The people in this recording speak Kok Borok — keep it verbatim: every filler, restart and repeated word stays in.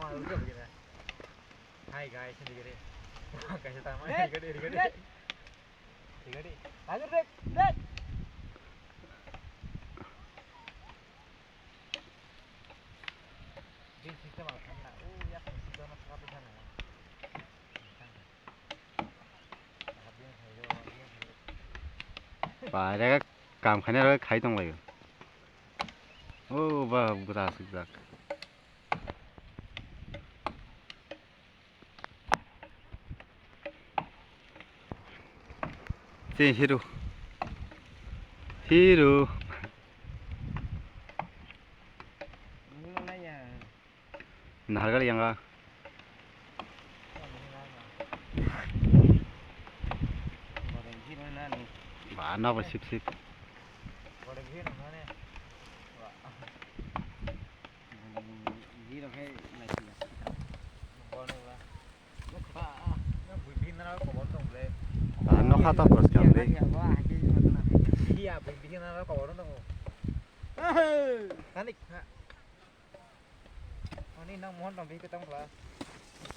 Hi guys, ini gini. Guys, tama ini gini, ini gini. Ini gini. Lagi, Rek, Rek. Din sistem apa sana? Oh, ya, sistem apa sana? Ba, jaga kam khainai rok khai tong laio. O ba, bwsa swijak. Che hero. Hero. Nahar gali yanga. Ba, na ba sip sip. Ba, no khata pos kam de. Ani nang mohon tong bini ketong kla.